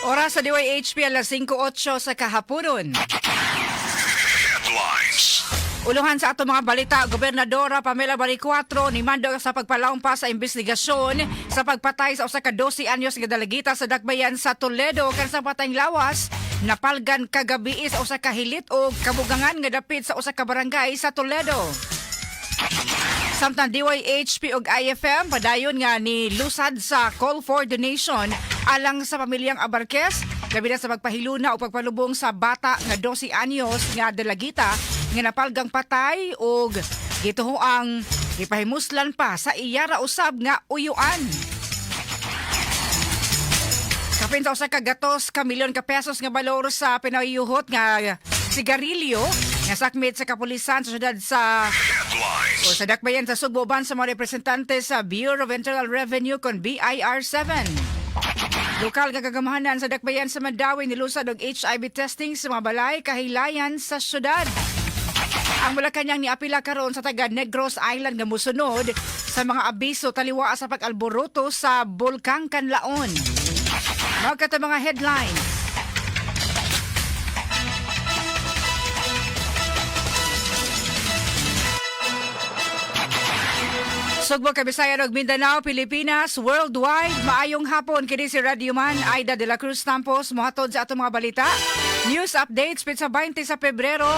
Oras sa DYHP, alas 5:08 sa kahaponon. Headlines. Uluhan sa ato mga balita, Gobernadora Pamela Baricuatro ni mando sa pagpalawmpa sa investigasyon sa pagpatay sa usa ka 12 anyos nga dalagita sa Dakbayan sa Toledo kansang patayng lawas napalgan kagabi sa usa ka hilit o kabugangan nga dapit sa usa ka barangay sa Toledo. Samtang DYHP ug IFM padayon nga ni lusad sa call for donation alang sa pamilyang Abarquez, labi na sa pagpahiluna o pagpalubong sa bata nga 12 anyos nga dalagita nga napalgang patay ug gituhoang gipahimuslan pa sa iyara usab nga uyuan. Kapin sa 100 ka milyon ka pesos nga balor sa pinayuhot nga sigarilyo nga sakmit sa kapulisan sa syudad sa Headlines. o sa Dakbayan sa Sugbo uban sa mga representante sa Bureau of Internal Revenue kon BIR 7. Lokal nga kagamhanan sa Dakbayan sa Mandaue nilusad og HIV testing sa mga balay kahilayan sa syudad. Ang Malacañang niapila karon sa taga Negros Island nga mosunod sa mga abiso taliwa sa pag-alboroto sa Bulkang Kanlaon. Mao kato mga headlines. Sugbo, Kabisayan ug Mindanao, Pilipinas, worldwide. Maayong hapon, kini si Radio Man Aida de la Cruz Tampos mohatod sa atong mga balita. News updates petsa 20 sa Pebrero,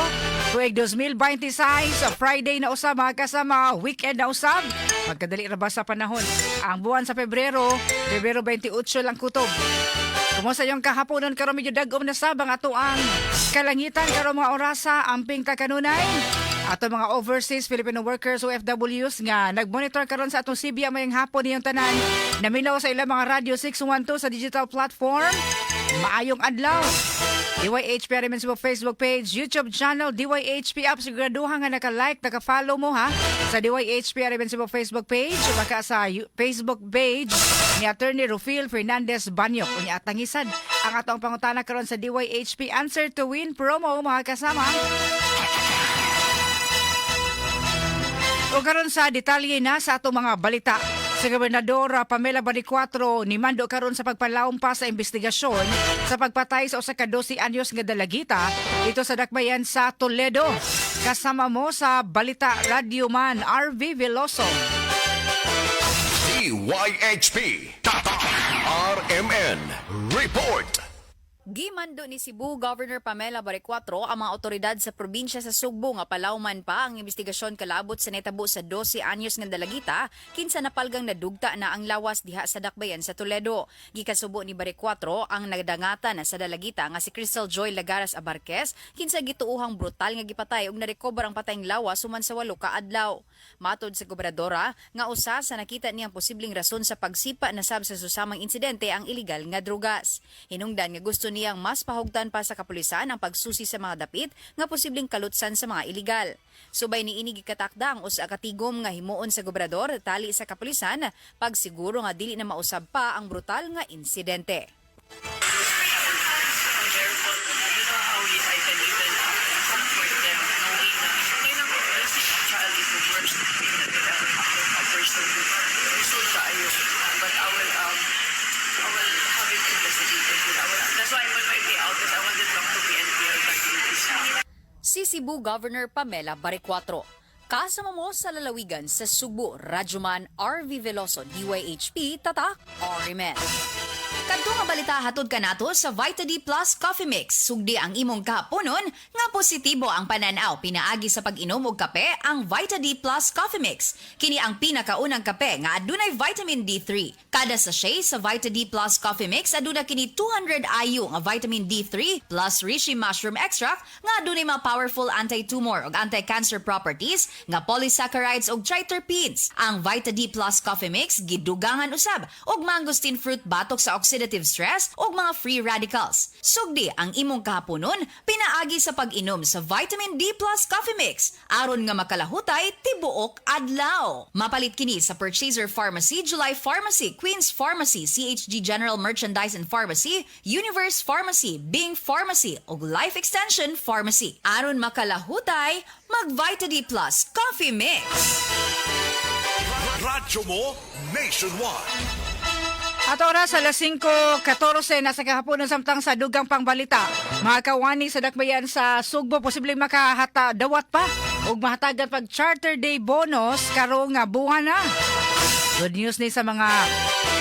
tuig 2026, Friday na usab, mga kasama, weekend na usab. Magkadali ra ba sa panahon? Ang buwan sa Pebrero, Pebrero 28 lang kutob. Kumusta yung kahaponon karon? Medyo dagom na sab ang ato ang kalangitan karon mga orasa, amping ta kanunay. Ato mga overseas Filipino workers, OFWs, nga nagmonitor karon sa atong Sibya, mayang hapon niyong tanan. Naminaw sa ilang mga radyo 612 sa digital platform. Maayong adlaw. DYHP RMN Cebu Facebook page, YouTube channel, DYHP app. Siguraduhan nga naka-like, naka-follow mo ha sa DYHP RMN Cebu Facebook page, baka sa Facebook page ni Attorney Rufil Fernandez Banyok. Unya atangisan ang atong pangutana karon sa DYHP Answer to Win promo, mga kasama. O karon sa detalye na sa atong mga balita. Sa Gobernadora Pamela Baricuatro ni mando karon sa pagpalawmpa sa investigasyon sa pagpatay sa usa ka 12 anyos nga dalagita dito sa Dakbayan sa Toledo. Kasama mo sa balita, Radyoman RV Veloso. DYHP. Tatak. RMN. Report. Gimando ni Cebu Governor Pamela Baricuatro ang mga otoridad sa probinsya sa Sugbo nga palawman pa ang investigasyon kalabot sa netabo sa 12 anyos nga dalagita kinsa napalgang nadugta na ang lawas diha sa Dakbayan sa Toledo. Gikasubo ni Baricuatro ang nagdangatan sa dalagita nga si Crystal Joy Lagaras Abarquez kinsa gituohang brutal nga gipatay ug narecover ang patayng lawas human sa 8 ka adlaw. Matod sa gobernadora nga usa sa nakita niyang posibleng rason sa pagsipa na sab sa susamang insidente ang iligal nga drugas. Hinungdan nga gusto niyang mas pahugtan pa sa kapulisan ang pagsusi sa mga dapit nga posibleng kalutsan sa mga iligal. Subay ni ini gikatakda ang usa ka tigom nga himuon sa gobernador tali sa kapulisan pagsiguro nga dili na mausab pa ang brutal nga insidente. I'm careful. I don't know how I can even comfort them knowing na kailang losing a child is the worst thing that could ever happen to a person. Lisod kaayo. But I will have it investigated. That's why I'm on my way out because I want to talk to PNP regarding this. Si Cebu Governor Pamela Baricuatro. Kasama mo sa lalawigan sa Sugbo, Radyoman RV Veloso, DYHP, Tatak, RMN. Kadto nga balita hatod kanato sa Vita D Plus Coffee Mix. Sugdi ang imong kahaponon nga positibo ang pananaw pinaagi sa pag-inom og kape ang Vita D Plus Coffee Mix. Kini ang pinakaunang kape nga adunay vitamin D3. Kada sachet sa Vita D Plus Coffee Mix aduna kini 200 IU nga vitamin D3 plus reishi mushroom extract nga adunay mga powerful anti-tumor ug anti-cancer properties nga polysaccharides ug triterpenes. Ang Vita D Plus Coffee Mix gidugangan usab og mangosteen fruit batok sa oxidative stress ug mga free radicals. Sugdi ang imong kahaponon pinaagi sa pag-inom sa Vitamin D Plus Coffee Mix aron nga makalahutay tibuok adlaw. Mapalit kini sa Purchaser Pharmacy, July Pharmacy, Queens Pharmacy, CHG General Merchandise and Pharmacy, Universe Pharmacy, Bing Pharmacy ug Life Extension Pharmacy. Aron makalahutay, mag Vita D Plus Coffee Mix. Radyo mo nationwide. At oras alas 5:14 na sa kahaponon samtang sa dugang pangbalita. Mga kawani sa dakbayan sa Sugbo posibleng makahata dawat pa ug mahatagan pag Charter Day bonus karong nga buwan na. Good news ni sa mga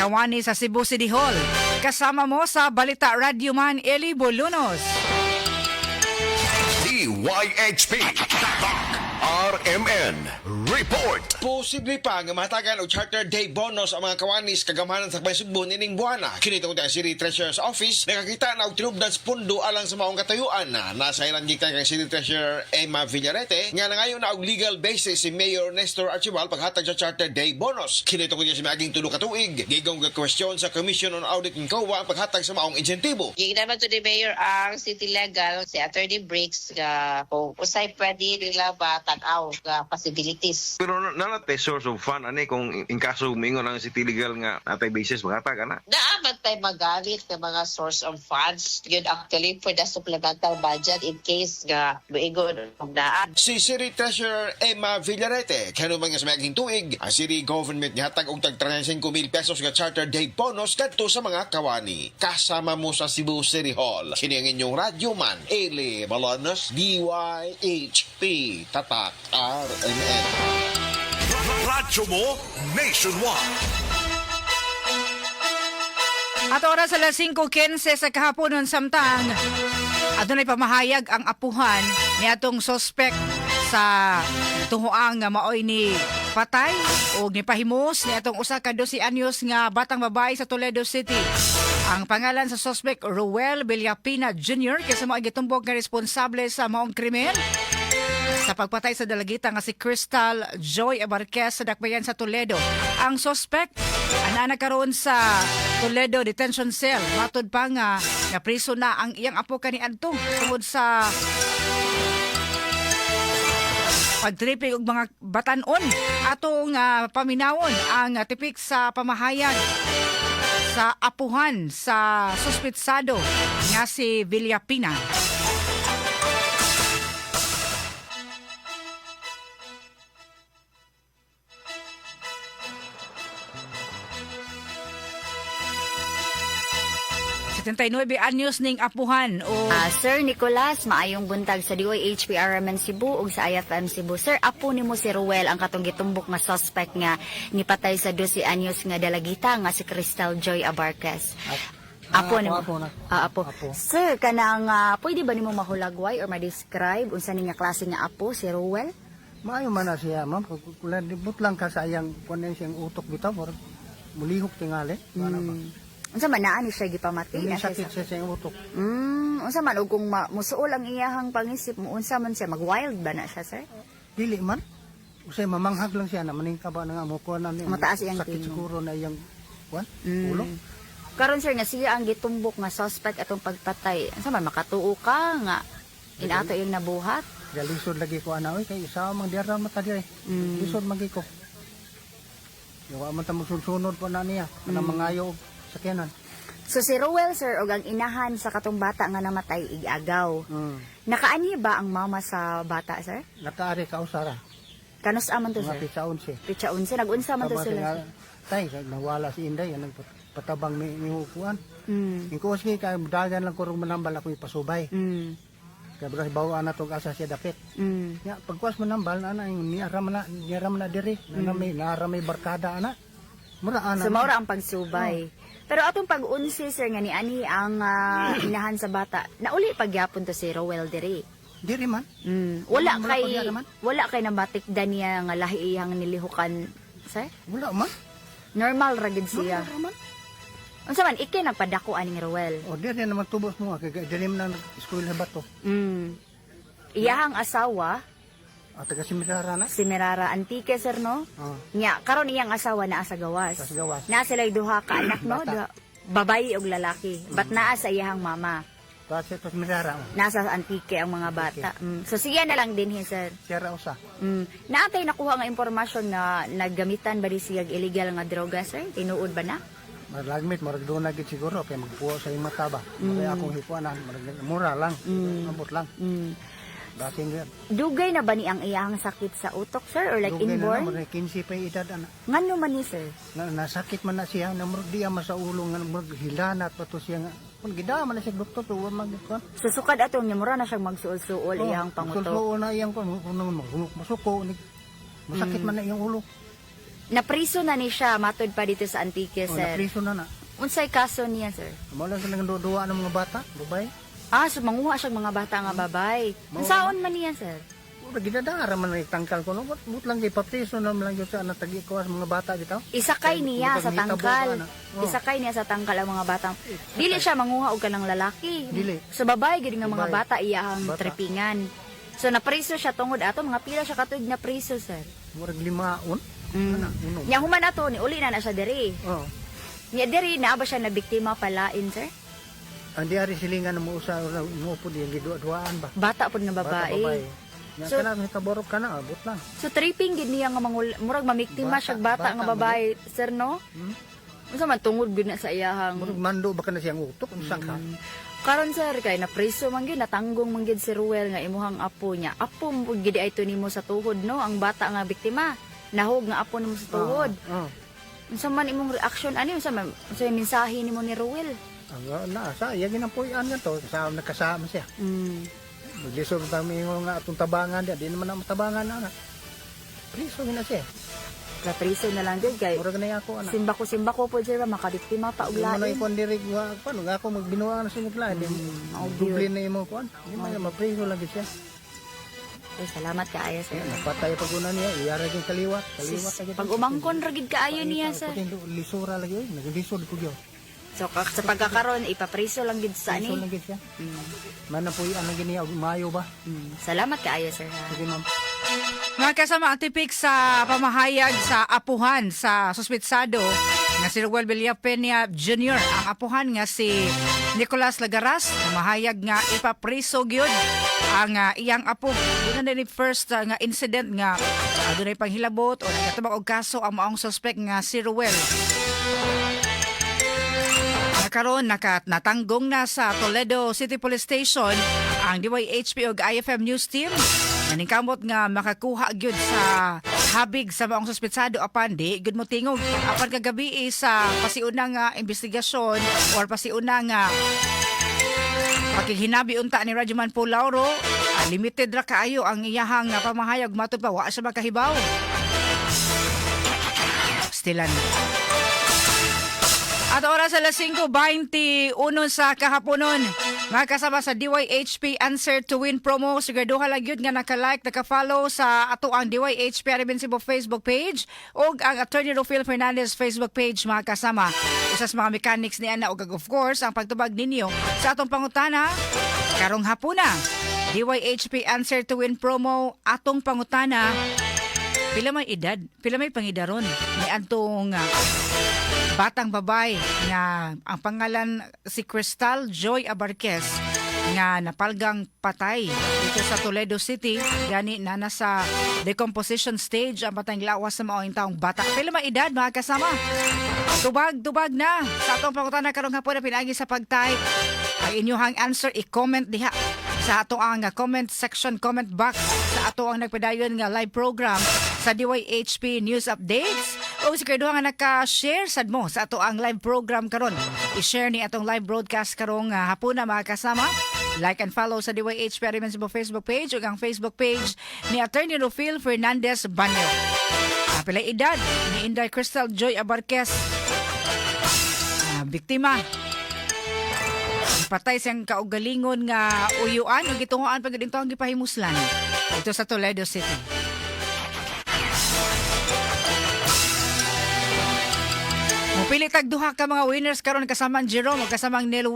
kawani sa Cebu City Hall. Kasama mo sa Balita Radyoman Eli Bolunos. DYHP Tatak RMN Report. Posible pa nga mahatagan og Charter Day bonus ang mga kawanis kagamhanan sa Dakbayan Sugbo nining buwana. Kini tungod ang City Treasurer's Office nakakita na og tinubdan sa pundo alang sa maong katayuan. Nasa ilang gikan kang City Treasurer Emma Villarete nga nangayo na og legal basis si Mayor Nestor Archival paghatag sa Charter Day bonus. Kini tungod sa miaging 3 ka tuig gigong ga-question sa Commission on Audit ng COA ang paghatag sa maong insentibo. Giingnan man to ni Mayor ang City Legal, si Attorney Briggs, nga kung usay pwede nila ba tanaw nga possibilities. Pero naa tay source of fund ani kung in kaso mingon ang city legal nga natay basis maghatag ana. Naa man tay magamit ng mga source of funds yun actually for the supplemental budget in case nga moingon og naa. Si City Treasurer Emma Villarete, kanuman nga sa miaging tuig, ang city government nihatag og tag 35 mil pesos nga Charter Day bonus kadto sa mga kawani. Kasama mo sa Cebu City Hall. Kini ang inyong radyo man, Eli Balonos, DYHP, Tatak RMN. Radyo mo Nationwide. At oras alas 5:15 sa kahaponon samtang adunay pamahayag ang apuhan ni atong suspect sa tuhuang nga maoy ni patay o ni pahimos ni atong usa ka 12 anyos nga batang babae sa Toledo City. Ang pangalan sa suspect, Ruel Villapina Jr., kaysa mao gitumbok nga responsable sa maong krimen sa pagpatay sa dalagita nga si Crystal Joy Abarquez sa dakbayan sa Toledo. Ang suspect ana karon sa Toledo Detention Cell. Matod pa nga napriso na ang iyang apo kaniadto tungod sa pagtripping og mga batanon. Atong paminawon ang tipik sa pamahayag sa apuhan sa suspitsado nga si Villapina. 79 anyos ning apuhan o Sir Nicolas, maayong buntag sa DYHPRMN Cebu ug sa IFM Cebu. Sir, apo nimo si Ruel ang katong gitumbok nga suspect nga nipatay sa 12 anyos nga dalagita nga si Crystal Joy Abarquez. Apo nimo. Apo na. Ah, apo. Apo. Sir, kanang pwede ba nimo mahulagway or ma-describe unsa ni nga klase nga apo si Ruel? Maayo man na siya, ma'am. Kung libot lang ka sa iyang kuan siyang utok bitaw, murag mulihok tingali. Ano ba? Unsa man naa ni siya gipamati? May Na siya sakit siya sa iyang utok. Unsa man og kung musuol ang iyahang pangisip mo, unsa man siya mag-wild ba na siya, sir? Dili man. Usay mamanghag lang siya na maning kaba na nga mo kuan na niya. Mataas iyang sakit tingog. siguro na iyang kuan, ulo. Karon sir nga siya ang gitumbok nga suspect atong pagpatay. Unsa man makatuo ka nga inato yung nabuhat? Galisod lagi ko ana oy kay isa man diara mata diri. Lisod man ko. Yawa man ta magsunod pa na niya kanang mangayo og sakyanan. So si Ruel sir og ang inahan sa katong bata nga namatay igagaw. Nakaani ba ang mama sa bata, sir? Nakaari ka usara. Kanus man to, Mga sir? pitsa 11. Pitsa 11 nagunsa man to Tama sila, tingal- sir? Tay, nawala si Inday, anong patabang mi kuan. Ingko sige kay dagan lang ko rong manambal ako ipasubay. Kay bras bawa na tong asa siya dapit. Ya pagkuas manambal na ana yung niara man na niara man na diri, na may naara may barkada ana. Mura ana. So maura ang pagsubay. Pero atong pag-unsi sir nga ni ani ang inahan sa bata, nauli pagyapon to si Rowel diri. Diri man. Wala Wala kay pa diya naman. wala kay nabatikdan niya nga lahi iyang nilihukan, sir? Wala man. Normal ra gid siya. Wala man. Unsa man ikay nagpadako aning Rowel? O diri naman tubos mo kay diri man na eskwela bato. Iyahang asawa At taga si Mirara na. si Merara Antique sir, no? Oh. Nya karon iyang asawa naa sa gawas. Sa gawas. Naa sila'y duha ka anak, no? Bata. Duha, babayi og lalaki. But naa sa iyahang mama. Tapos ito si Mirara. Oh. Nasa Antique ang mga bata. So siya na lang din sir. Siya ra usa. Naatay nakuha nga impormasyon nga naggamitan ba di siya illegal nga droga, sir? Tinuod ba na? Maragmit, marag doon na gid siguro kay magpuo sa iyong mata ba. Kaya akong hikuanan, marag mura lang, ambot lang. Basin gyud. Dugay na ba ni ang iyang sakit sa utok, sir, or like Dugay na inborn? na, murag 15 pa yung edad ana. Ngano man ni, sir? Na, nasakit man na siya, na murag diya man sa ulo nga murag hilanat pa to siya nga. Kun gidama man na siya doktor to wa man kuan. Sa sukad ato niya mura na siyang magsuol-suol iyang pangutok. Suol na iyang kuan, kung masuko ni masakit man na iyang ulo. Napriso na ni siya matod pa dito sa Antique, Oh, sir. napriso na na. Unsay kaso niya, sir? Mao lang sa nagduduwa ng mga bata, babae. Ah, so manguha siyang mga bata nga babay. Mao. Unsaon man niya, sir? Ura gidadara man ang tangkal ko no. But lang ipapriso na man lang yun sa anak tagi ko sa mga bata bitaw. Isakay niya sa Murag nahitabo tangkal. ba na? Oh. Isakay niya sa tangkal ang mga bata. Dili siya manguha og kanang lalaki. Dili. So babae gid nga mga Babae. bata iyang Bata. trepingan. So napriso siya tungod ato mga pila siya katuig na priso, sir. Murag limaon. Ana, unom. Nya human ato ni uli na na siya diri. Oh. Nya diri naa ba siya na biktima palain, sir? Ang diari silingan mo usa mo pud yung giduwa-duwaan ba. Bata pud nga Bata, babae. Nya So- kana mitaborok kana abot lang. So tripping gid niya nga mangul murag mamiktima Bata, siya bata, bata nga babae, sir, no? Unsa man tungod gid na sa iyahang Murag mando ba kana siyang utok unsa ka? Karon, sir, kay napriso man gyud, natanggong man gyud si Ruel nga imuhang apo niya. Apo mo gid ay nimo sa tuhod, no, ang bata nga biktima. Nahog nga apo nimo sa tuhod. Oh. Unsa man imong reaction ani, unsa man unsa yung mensahe nimo ni Ruel? Ang na sa iya ginapuy-an nga to sa nakasama siya. Maglisod ta mingon nga atong tabangan di, di naman na matabangan na. Priso gina siya. Napriso na lang gyud kay Murag na ako ana. simbako-simbako po sir ba makabiktima pa og Di man na lain. ikuan diri nga kuan nga ako magbinuangan sa inyo lain. Dublin na imo kuan. Di man mapriso lang gid siya. Ay, salamat kaayo, sir. Kaya napatay pag una niya, iyara gyud kaliwat, kaliwat Sis, lagi. pag umangkon ra gid kaayo niya, sir. Lisura lagi oy, naglisod ko gyud. So sa pagkakaron ipapriso lang gid sa Lisod ni. lang gid siya. Man na puy-an lang gid niya og maayo ba. Salamat kaayo, sir, ha. Sige, ma'am. Mga kasama ang tipik sa pamahayag sa apuhan sa suspitsado nga si Ruel Villapena Jr. Ang apuhan nga si Nicolas Lagaras, mahayag nga ipapriso gyud ang iyang apo. Yun na ni first nga incident nga adunay panghilabot o nagatabak og kaso ang maong suspect nga si Ruel. Karon natanggong na sa Toledo City Police Station ang DYHP ug IFM News Team. Naningkamot nga makakuha gyud sa habig sa maong suspetsado apan di gyud mo tingog apan kagabi eh, sa pasiuna nga investigasyon or pasiuna nga pakighinabi unta ni Rajuman po Lauro, limited ra kaayo ang iyahang pamahayag matud pa wa siya makahibaw. Stilan. At oras alas 5:21 sa kahaponon. Mga kasama sa DYHP Answer to Win promo, siguraduha lang yun nga naka-like, naka-follow sa ato ang DYHP Arabian Cebu Facebook page o ang Attorney Rufil Fernandez Facebook page, mga kasama. Usa sa mga mechanics ni Ana ug of course ang pagtubag ninyo sa atong pangutana karong hapuna. DYHP Answer to Win promo, atong pangutana: pila may edad, pila may pangidaron ni antong batang babae nga ang pangalan si Crystal Joy Abarquez nga napalgang patay dito sa Toledo City, gani na nasa decomposition stage ang patayng lawas sa maoing taong bata? Pila may edad, mga kasama? Tubag, tubag na sa atong pangutana karong hapon na pinaagi sa pag-type ang inyong answer, i-comment diha sa ato ang comment section, comment box sa ato ang nagpadayon nga live program sa DYHP News Updates. O siguraduha nga naka-share sad mo sa ato ang live program karon. I-share ni atong live broadcast karong hapuna, mga kasama. Like and follow sa DYHP Arimen Cebu Facebook page ug ang Facebook page ni Attorney Rufil Fernandez Banyo. Pila edad ni Inday Crystal Joy Abarquez? Biktima. Patay siyang kaugalingon nga uyuan ug gitungoan pa gid ang gipahimuslan ito sa Toledo City. Mupili tag duha ka mga winners karon kasama ang Jerome ug kasama ang Nel,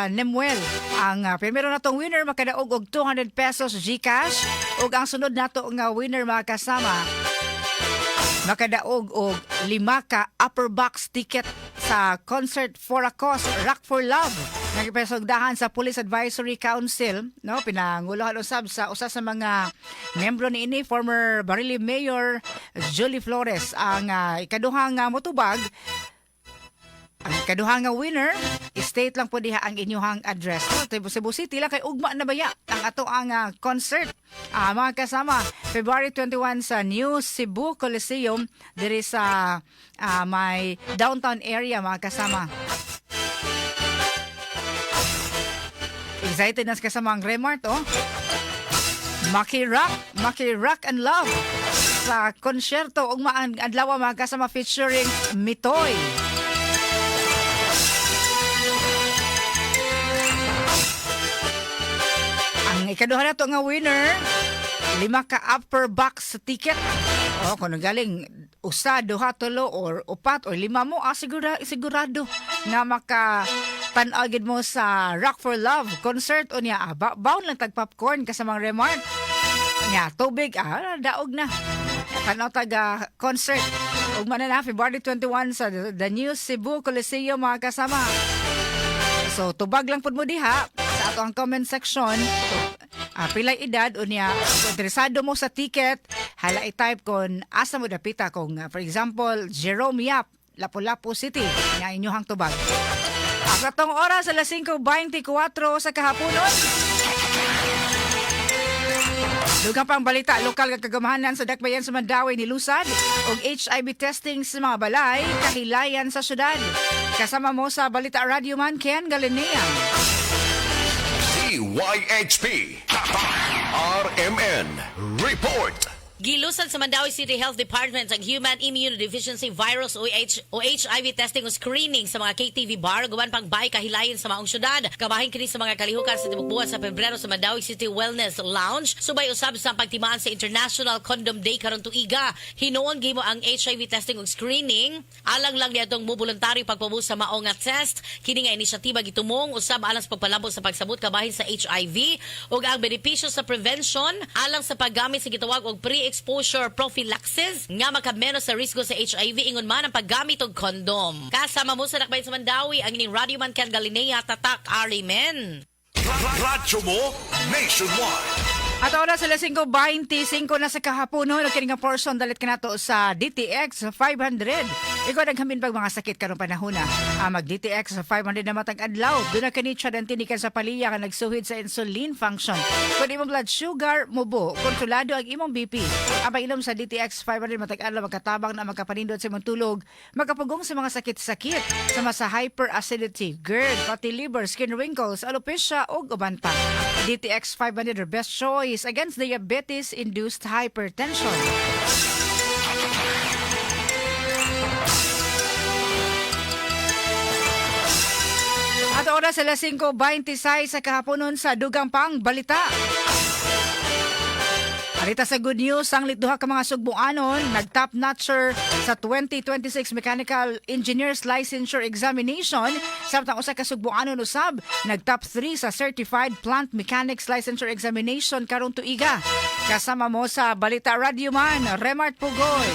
Nemuel. Ang primero natong winner makadaog og ₱200 GCash ug ang sunod nato nga winner, mga kasama, makadaog og lima ka upper box ticket sa Concert for a Cause Rock for Love nga gipasugdahan sa Police Advisory Council, no, pinanguluhan usab sa usa sa mga miyembro niini, former Barili Mayor Julie Flores. Ang ikaduhang motubag, ang ikaduha nga winner is I-state lang po diha ang inyong address. No, Cebu Cebu City lang kay ugma na baya ang ato ang concert. Mga kasama, February 21 sa New Cebu Coliseum diri sa may downtown area, mga kasama. Excited na sa kasama ang Remart, oh. Maki-rock, maki-rock and love sa konsyerto ugma ang adlaw, mga kasama, featuring Mitoy. Ang ikaduha na to nga winner, lima ka upper box ticket. Oh, kung galing usa, duha, tulo or upat or lima mo, sigurado nga maka tan-aw gid mo sa Rock for Love concert unya. Bound lang tag popcorn kasamang Remart. Nya tubig, daog na. Tanaw taga concert. Ugma na na February 21 sa the New Cebu Coliseum, mga kasama. So tubag lang pud mo diha sa ato ang comment section. Pilay edad unya kung interesado mo sa ticket, hala i-type kon asa mo dapita, kung for example Jerome Yap, Lapu-Lapu City nga inyuhang tubag. Ang atong oras, alas 5:24 sa kahaponon. Dugang pang balita, lokal nga kagamahanan sa dakbayan sa Mandaue nilusad og HIV testing sa mga balay, kahilayan sa syudad. Kasama mo sa Balita, Radyo Man Ken Galinea. DYHP RMN Report. Gilusad sa Mandaue City Health Department ang Human Immunodeficiency Virus o HIV testing o screening sa mga KTV bar guban pang bay kahilayin sa maong syudad. Kabahin kini sa mga kalihukan sa tibuok sa Pebrero sa Mandaue City Wellness Lounge. Subay usab sa pagtimaan sa International Condom Day karon tuiga. Hinuon gihimo ang HIV testing ug screening alang lang niadtong moboluntaryo pagpamu sa mao nga test. Kini nga inisyatiba gitumong usab alang sa pagpalambot sa pagsabot kabahin sa HIV ug ang benepisyo sa prevention alang sa paggamit sa gitawag og pre-exposure prophylaxis nga makamenos sa risgo sa HIV ingon man ang paggamit og kondom. Kasama mo sa Dakbayan sa Mandaue, ang ining Radyo Man Ken Galinea, Tatak RMN. Radyo mo nationwide. At oras, alas 5:25 na sa kahaponon. No, kini nga portion dalit kanato sa DTX 500. Ikaw naghamin pag mga sakit karong panahon na. Mag DTX 500 na matag adlaw. Doon na kani ang tinikan sa paliya nga nagsuhid sa insulin function. Kung imong blood sugar mubo, kontrolado ang imong BP. Ang pag-inom sa DTX 500 matag adlaw magkatabang na magkapanindot sa imong tulog, makapugong sa mga sakit-sakit, sama sa hyperacidity, GERD, fatty liver, skin wrinkles, alopecia ug uban pa. DTX 500, your best choice against diabetes-induced hypertension. At oras, alas 5:26 sa kahaponon sa dugang pang balita. Arita sa good news, ang duha ka mga Sugbuanon nag-top notcher sa 2026 Mechanical Engineers Licensure Examination. Samtang usa ka Sugbuanon usab nag-top 3 sa Certified Plant Mechanics Licensure Examination karong tuiga. Kasama mo sa Balita, Radyo Man, Remart Pugoy.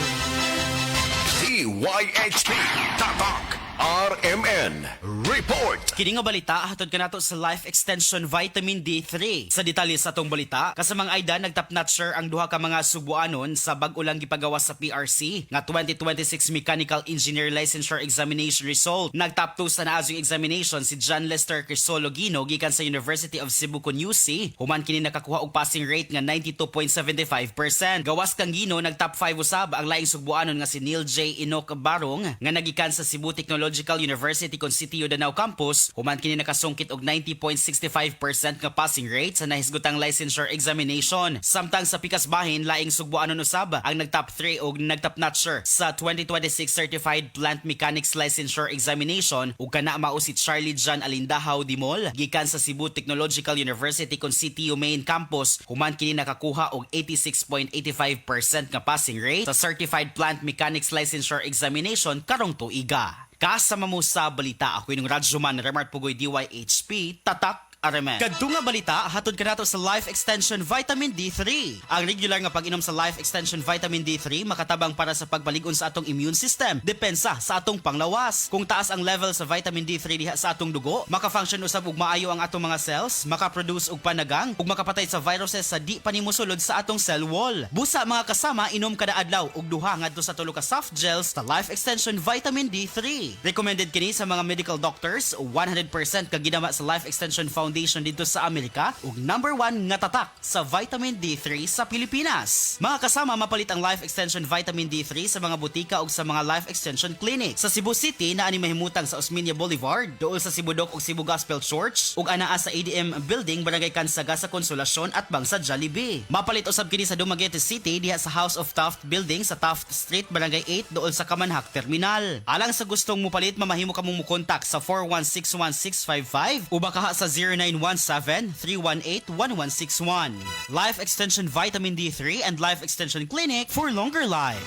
DYHP Tatak RMN Report. Kini nga balita hatod kanato sa Life Extension Vitamin D3. Sa detalye sa atong balita, kasamang Aida, nag-top notcher ang duha ka mga Sugbuanon sa bag-o lang gipagawas sa PRC nga 2026 Mechanical Engineer Licensure Examination result. Nag-top 2 sa naasong examination si John Lester Crisolo Gino gikan sa University of Cebu CONUSI. Human kini nakakuha og passing rate nga 92.75%. Gawas kang Gino, nag-top 5 usab ang laing Sugbuanon nga si Neil J. Enoch Barong nga nagikan sa Cebu Technological University kon CTU Danao Campus. Human kini nakasungkit og 90.65% nga passing rate sa nahisgutang licensure examination. Samtang sa pikas bahin, laing Sugbuanon usab ang nag-top 3 og nag-top notcher sa 2026 Certified Plant Mechanics Licensure Examination ug kana mao si Charlie John Alindahaw Dimol gikan sa Cebu Technological University kon CTU Main Campus. Human kini nakakuha og 86.85% nga passing rate sa Certified Plant Mechanics Licensure Examination karong tuiga. Kasama mo sa balita, ako yung Radyoman Remart Pugoy, DYHP, Tatak. RMN. Kadto nga balita hatod kanato sa Life Extension Vitamin D3. Ang regular nga pag-inom sa Life Extension Vitamin D3 makatabang para sa pagbalig-on sa atong immune system, depensa sa atong panglawas. Kung taas ang level sa vitamin D3 diha sa atong dugo, maka-function usab og maayo ang atong mga cells, maka-produce og panagang, ug makapatay sa viruses sa di pa nimo sulod sa atong cell wall. Busa, mga kasama, inom kada adlaw og 2 ngadto sa 3 ka soft gels sa Life Extension Vitamin D3. Recommended kini sa mga medical doctors, 100% kaginama sa Life Extension Foundation dito sa Amerika ug number 1 nga tatak sa vitamin D3 sa Pilipinas. Mga kasama, mapalit ang Life Extension Vitamin D3 sa mga butika ug sa mga Life Extension Clinic. Sa Cebu City naa ni mahimutang sa Osmeña Boulevard, duol sa Cebu Doc ug Cebu Gospel Church, ug anaa sa ADM Building, Barangay Cansaga sa Consolacion at bang sa Jollibee. Mapalit usab kini sa Dumaguete City diha sa House of Taft Building sa Taft Street, Barangay 8, duol sa Kamanhak Terminal. Alang sa gustong mupalit, mamahimo kamong mukontak sa 4161655 o bakaha sa 0917-318-1161. Life Extension Vitamin D3 and Life Extension Clinic for longer life.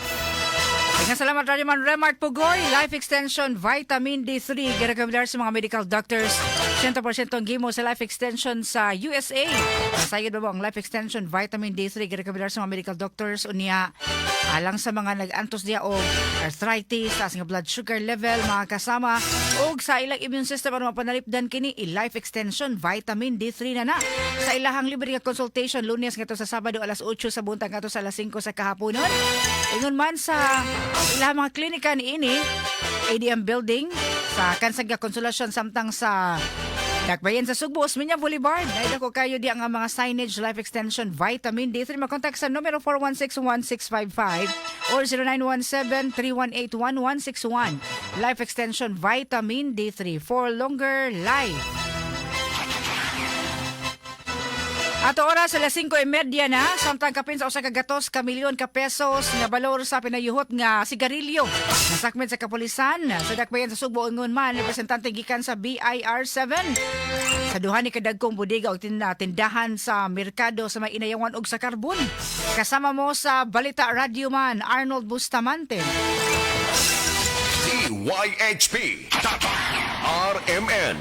Daghang salamat, Radyoman Remart Pugoy. Life Extension Vitamin D3. Girekomendar sa mga medical doctors. 100% ang gimo sa Life Extension sa USA. Masayod ba mo ang Life Extension Vitamin D3? Girekomendar sa mga medical doctors. Unya, alang sa mga nag-antos diya og arthritis, taas nga blood sugar level, mga kasama, og sa ilang immune system, ano mapanalipdan kini, i-Life Extension Vitamin D3 na na. Sa ilahang libre nga consultation, Lunes ngadto sa Sabado, alas 8 sa buntag ngadto sa alas 5 sa kahaponon. Ingon man sa ilang mga klinika niini, ADM Building sa Cansaga Consolacion samtang sa Dakbayan sa Sugbo, Osmeña Boulevard. Ay ko kayo di ang mga signage Life Extension Vitamin D3. Makontak sa numero 416-1655 or 0917-318-1161. Life Extension Vitamin D3 for longer life. Ato oras, alas 5:30 na, samtang kapin sa 100 ka milyon ka pesos nga balor sa pinayuhot nga sigarilyo nasakmet sa kapulisan sa Dakbayan sa Sugbo, ingon man representante gikan sa BIR 7 sa duha ni kadagkong bodega og tindahan sa merkado sa may Inayawan og sa Carbon. Kasama mo sa Balita, Radyoman Arnold Bustamante. DYHP Tatak RMN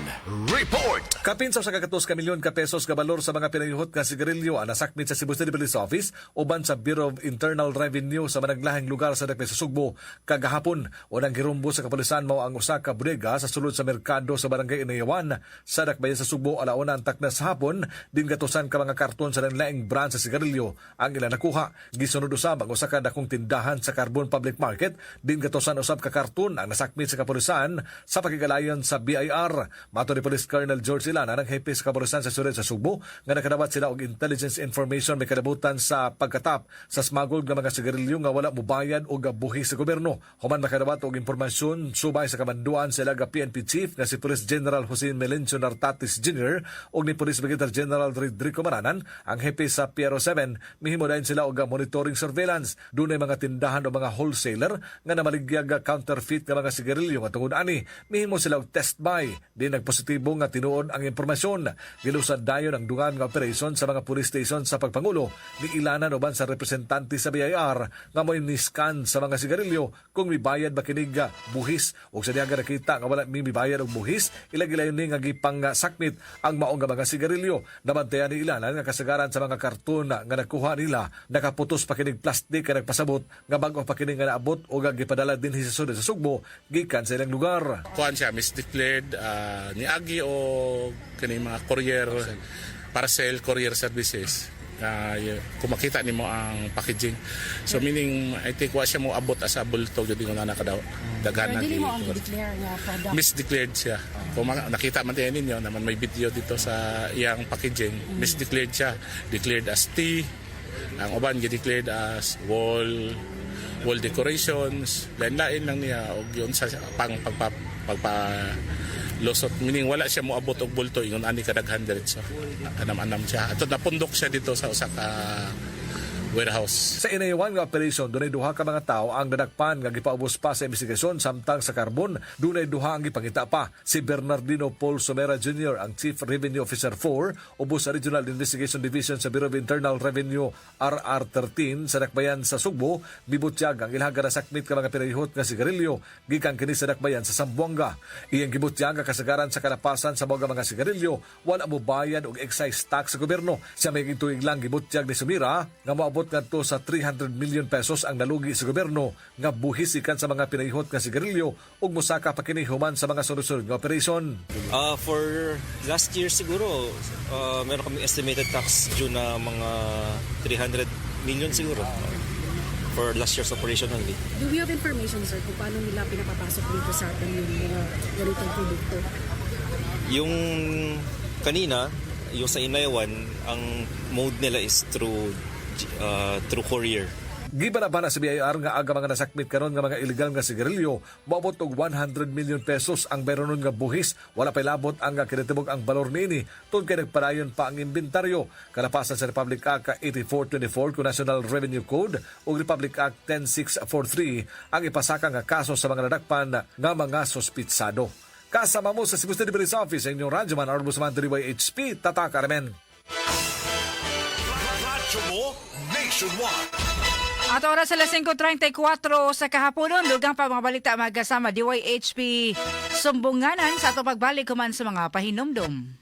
Report. Kapin sa 100 ka milyon ka pesos kabalor sa mga pinayuhot nga sigarilyo ang nasakmit sa Cebu City Police Office uban sa Bureau of Internal Revenue sa managlahing lugar sa Dakbayan sa Sugbo kagahapon. Unang girumbo sa kapulisan mao ang usa ka bodega sa sulod sa merkado sa Barangay Inayawan sa Dakbayan sa Sugbo 1:00 ang takna sa hapon, din gatusan ka mga karton sa laing brand sa sigarilyo ang ilang nakuha. Gisunod usab ang usa ka dakong tindahan sa Carbon Public Market, din gatusan usab ka karton ang nasakmit sa kapulisan sa pagkigalayon sa BIR. Matod ni Police Colonel George Ilana, ang hepe sa kapulisan sa syudad sa Sugbo, nga nakadawat sila og intelligence information may kalabutan sa pagkatap sa smuggled nga mga sigarilyo nga wala mobayad og buhis sa gobyerno. Human makadawat og impormasyon subay sa kamanduan sila ga PNP Chief nga si Police General Jose Melencio Nartates Jr. ug ni Police Brigadier General Rodrigo Maranan, ang hepe sa PRO 7, mihimo dayon sila og monitoring surveillance. Dunay mga tindahan o mga wholesaler nga namaligyag counterfeit nga mga sigarilyo nga tungod ani mihimo sila og test buy, di nagpositibo nga tinuod ang impormasyon. Gilusad dayon ang dungan nga operation sa mga police station sa pagpangulo ni Ilanan uban sa representante sa BIR nga mo'y ni-scan sa mga sigarilyo kung mibayad ba kinig buhis, ug sa diha nakita nga wala mi mibayad og buhis, ilagilayon ni nga gipang sakmit ang maong nga mga sigarilyo. Nabantayan ni Ilanan nga kasagaran sa mga karton nga nakuha nila nakaputos pa kinig plastic nga nagpasabot nga bag-o pa kini nga naabot o nga gipadala dinhi sa syudad sa Sugbo gikan sa ilang lugar. Kuan siya, misdeclared, niagi o kini mga courier parcel, courier services. Kung makita nimo ang packaging, so meaning I think wa siya mo abot as a bulto gyud nga nakadaw daghan na Dili mo ang declare nga product. Misdeclared siya. Kung nakita man tayo ninyo naman may video dito sa iyang packaging, misdeclared siya, declared as tea ang uban, declared as wall decorations, lain-lain lang niya og yun sa pang pagpa, pagpa lusot, meaning wala siya moabot og bulto ingon ani kadaghan diretso, anam-anam siya ato napundok siya dito sa usa ka warehouse. Sa Inayawan nga operation, dunay duha ka mga tawo ang nadakpan nga gipaubos pa sa investigasyon, samtang sa Carbon dunay duha ang gipangita pa. Si Bernardino Paul Somera Jr., ang Chief Revenue Officer 4 ubos sa Regional Investigation Division sa Bureau of Internal Revenue RR13 sa dakbayan sa Sugbo, gibutyag ang ilang nasakmit ka mga pinayuhot nga sigarilyo gikan kini sa dakbayan sa Zamboanga. Iyang gibutyag ang kasagaran sa kalapasan sa mga sigarilyo wala mo bayad og excise tax sa gobyerno. Sa may tuig lang, gibutyag ni Sumira nga moabot ngadto sa ₱300 million ang nalugi sa gobyerno nga buhis ikan sa mga pinayuhot nga sigarilyo ug mosaka pa kini human sa mga sunod-sunod nga operation. For last year siguro, meron kaming estimated tax due na mga 300 million siguro for last year's operation only. Do we have information, sir, kung paano nila pinapapasok dito sa atin yung mga ganitong produkto? Yung kanina, yung sa Inayawan, ang mode nila is through courier. Gibanabana sa BIR nga aga mga nasakmit karon nga mga ilegal nga sigarilyo moabot og ₱100 million ang bayronon nga buhis. Wala pay labot ang kinatibuk ang balor niini tungod kay nagpadayon pa ang inventaryo. Kalapasan sa Republic Act 8424 kun National Revenue Code ug Republic Act 10643 ang ipasaka nga kaso sa mga nadakpan nga mga sospitsado. Kasama mo sa Cebu City Police Office, ang inyong radyoman, Arbo Samantha, DYHP, Tatak RMN. Radyo mo nationwide. At oras alas 5:34 sa kahaponon, dugang pa mga balita magkasama DYHP Sumbunganan sa ato pagbalik human sa mga pahinumdum.